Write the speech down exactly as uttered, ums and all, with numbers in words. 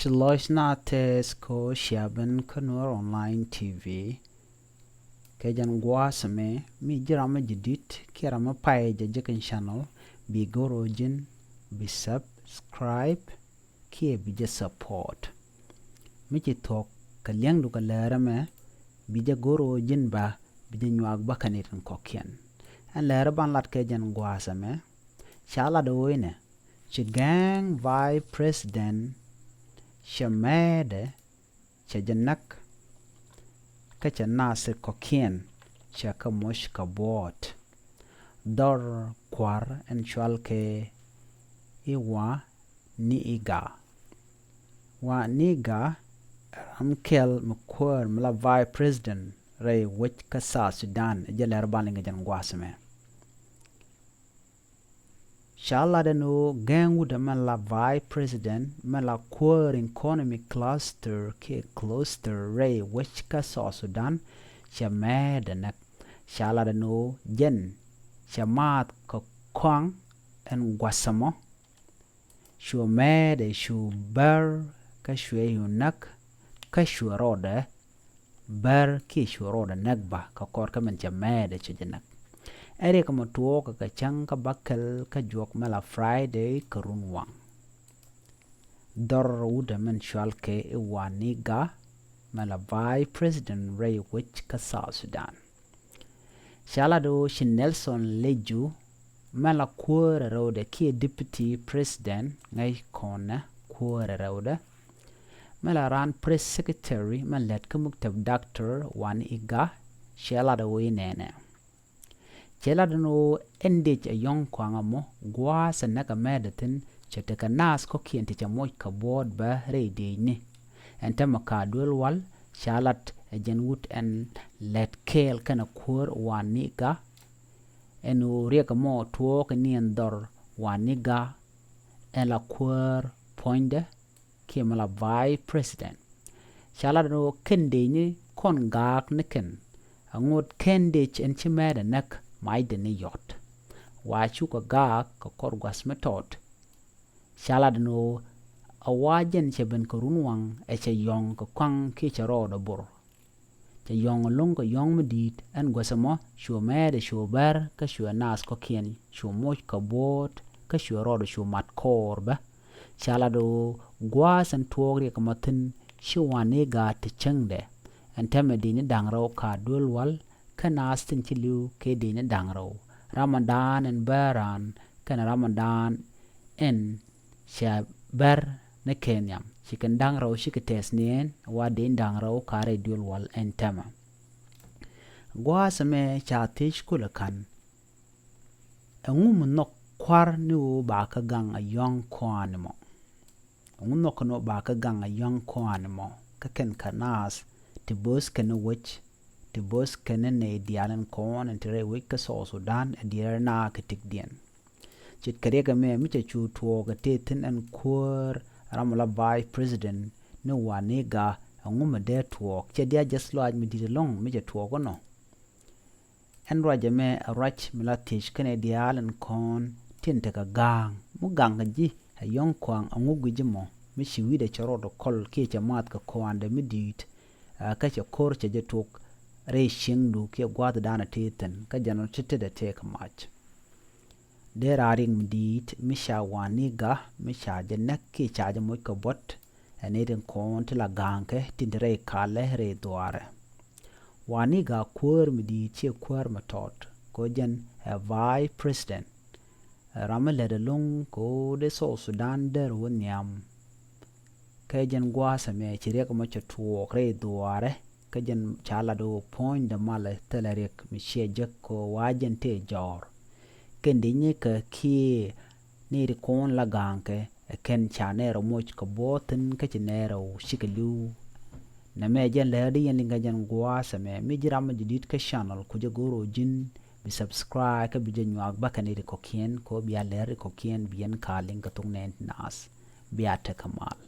Ti lɔc na tɛth ko cia ben kä Nuer Online T V. Kɛ jɛn gua̱a̱th ɛmɛ, mi ji̱ ram mi ji̱ di̱t kiɛ ram mi pay jɛ ji̱ kɛn channel, bi go̱r ɣöö ji̱n bi subscribe kiɛ bi jɛ support. Mi ci thuɔ̱k kɛ li̱eŋdu kɛ lɛr ɛmɛ, bi jɛ go̱r ɣöö ji̱n ba, bi jɛ nyuak bä kɛ nɛy tin kɔ̱kiɛn. Ɛn lɛr ban lat kɛ jɛn gua̱a̱th ɛmɛ, ca lat ɣöö inɛ ci gɛ̱ŋ Vice President cɛ mɛɛdɛ cɛ jɛ näk, kä cɛ naath kɔ̱kiɛn cɛ kɛ moc kɛ buɔ̱ɔ̱t. Dhɔr kua̱r ɛn cɔal kɛ i̱ Wa Ni Iga. Wa Ni Iga ɛ ram kɛl mi kuäär mi la Vice President rɛy wec kä South Sudan. Ɛ jɛ lɛr ban liŋ kɛ jɛn gua̱a̱th ɛmɛ. Ca lat ɛn ɣöö gɛ̱ŋ wut ɛmɛ la Vice President mɛ la kuäär economy cluster kiɛ cluster rɛy wec kä South Sudan cɛ mɛɛdɛ näk. Ca lat ɛn ɣöö jɛn cɛ maath kɛ kɔaŋ ɛn gua̱th ɛmɔ. Cuɛ mɛɛdɛ cu bär kä cuɛ cu näk kä cuɛ rɔɔdɛ bär kiɛ cuɛ rɔɔdɛ näk bä kɛ kɔr kä min cɛ mɛɛdɛ cɛ jɛ näk. Ɛ riɛk ɛmɔ tuɔɔk kɛ cäŋ kä bäkɛl kä juɔk mɛ la Friday kɛ run waŋ. Dhɔr wut ɛmɛn cɔal kɛ i̱ Wa Ni Iga mɛ la Vice President rɛy wec kä South Sudan. Ca lat ɣöö ci Nelson Leju mɛ la kuäärɛ rɛwdɛ kiɛ Deputy President ŋäc kɔnɛ kuäärɛ rɛwdɛ. Mɛ la raan Press Secretary mɛ lät kä muktab Doctor Wa Ni Iga. Cɛ lat ɣöö inɛnɛ, cɛ lat ɛn ɣöö ɛn dec ɛ yɔ̱ŋ kɔaŋ ɛmɔ gua̱a̱th ɛ näk ɛ mɛɛdɛ thi̱n cɛ tekɛ naath kɔ̱kiɛn ti cɛ moc kɛ buɔ̱ɔ̱t bä rɛy dëëcni. Ɛn täämɛ ka duel wal ca lat ɛ jɛn wut ɛn lät kɛɛl kɛnɛ kuäär Wa Ni Iga. Ɛn ɣöö riɛk ɛmɔ tuɔɔk ɛn ni ɛn dhɔr Wa Ni Iga ɛn la kuäär puɔ̱nydɛ kiɛ mɛ la Vice President. Ca lat ɛn ɣöö kɛn dëëcni kɔn gaak ni kɛn a ŋot kɛn dëëc ɛn ci mɛɛdɛ näk macdɛ ni yɔ̱t. Wa cukɛ gaak kɛ kɔr gua̱th mi tɔt. Ca lat ɛn ɣöö a wa jɛn cɛ ben kɛ run waŋ ɛ cɛ yɔ̱ŋ kɛ kɔaŋ kiɛ cɛ rɔɔdɛ bor. Cɛ yɔ̱ŋ ɛlɔ̱ŋ kɛ yɔ̱ŋ mi di̱i̱t ɛn guäth ɛmɔ cuɛ mɛɛdɛ cuɛ bär kä cuɛ naath kɔ̱kiɛn cuɛ moc kɛ buɔ̱ɔ̱t kä cuɛ rɔɔdɛ cuɛ mat kɔɔr bä. Ca lat ɣöö gua̱a̱th ɛn tuɔɔk riɛk ɛmɔ thi̱n ci Wa Ni Iga ti cäŋdɛ. Ɛn täämɛ dëëcni da̱ŋ rɛw ka duel wal kä naath tin ci li̱w kɛ dëëcni da̱ŋ rɛw. Ramadan ɛn bär raan kɛnɛ Ramadan ɛn cɛ bär ni kɛ nhiam ci kɛn da̱ŋ rɛw cikɛ tɛth niɛn wa dëëcni da̱ŋ rɛw ka rɛy duel wal ɛn täämɛ. Gua̱a̱th ɛmɛ ca thiec kulɛ ka̱n. Ɛŋu mi nhɔk kua̱r ni ɣöö ba kä gaŋ ɛ yɔ̱ŋ kɔaŋ ɛmɔ? Ɛŋu nhɔk kɛn ɣöö ba kä gaŋ ɛ yɔ̱ŋ kɔaŋ ɛmɔ kä kɛn kɛ naath ti bo̱o̱th kɛn wec, ti bo̱o̱th kɛn nɛy diaal in kɔn in te rɛy wec kä South Sudan ɛ diɛɛr na kɛ tikdiɛn? Ce̱tkɛ riɛk ɛmɛ mi cɛ cu tuɔɔk ɛ tëë thi̱n ɛn kuäär ram la Vice President ni Wa Ni Iga, ɛŋu mi dee tuɔɔk? Cɛ diaal jɛ lɔaac mi di̱i̱t ɛlɔ̱ŋ mi cɛ tuɔɔk ɛnɔ. Ɛn ruac ɛmɛ ɛ ruac mi la thiec kɛnɛ diaal ɛn kɔn tin tekɛ ga̱a̱ŋ mi gaŋ kɛ ji̱ ɛ yɔ̱ŋ kɔaŋ, ɛŋu gui̱c ji̱ mɔ mi ci wi̱cdɛ cɛ rɔɔdɛ kɔl kiɛ cɛ maath kɛ kɔaŋdɛ mi di̱i̱t, ɛ, kä cɛ ko̱r cɛ jɛ tok rɛy cieŋdu kiɛ gua̱a̱thdan ɛ tëë thi̱n kä jɛn ɔ ti tetdɛ tëë kɛ mac. Dee raar riɛk mi di̱i̱t mi ca Wa Ni Iga mi ca jɛ näk kiɛ ca jɛ moc kɛ buɔ̱t ɛ nɛy tin kɔn ti la ga̱a̱ŋkɛ tin te rɛy kalɛ rɛy dhuaarɛ. Wa Ni Iga kuäär mi di̱i̱t ciɛ kuäär mi tɔt kɛ ɣöö jɛn ɛ Vice President. Ɛ ram mi lät ɛlɔ̱ŋ kɛ ɣöö dee South Sudan dee rɔ wä nhiam. Kä jɛn gua̱a̱th ɛmɛ ci riɛk ɛmɔ cɛ tuɔɔk rɛy dhuaarɛ kä jɛn ca lat ɣöö puɔ̱nydɛ malɛ thilɛ riɛk mi ciɛ jek kɛ ɣöö wa jɛn tëë jɔ̱ɔ̱r. Kɛn dëëcnikɛ kiɛ nɛy ti kɔn la ga̱a̱ŋkɛ ɛ kɛn ca nɛy rɔ moc kɛ buɔ̱ɔ̱th thi̱n kä ci nɛy rɛw cikɛ li̱w. Nɛmɛ jɛn lɛr di yɛn liŋ kä jɛn gua̱a̱th ɛmɛ. Mi ji̱ ram mi jɛ di̱t kä channel, ku jɛ go̱r ɣöö ji̱n bi subscribe kä bi jɛ nyuak bä kɛ nɛy ti kɔ̱kiɛn kɛ ɣöö bia lɛr ti kɔ̱kiɛn bi yɛn ka liŋ kɛ thok nɛɛni ti naath. Bia tekɛ mal.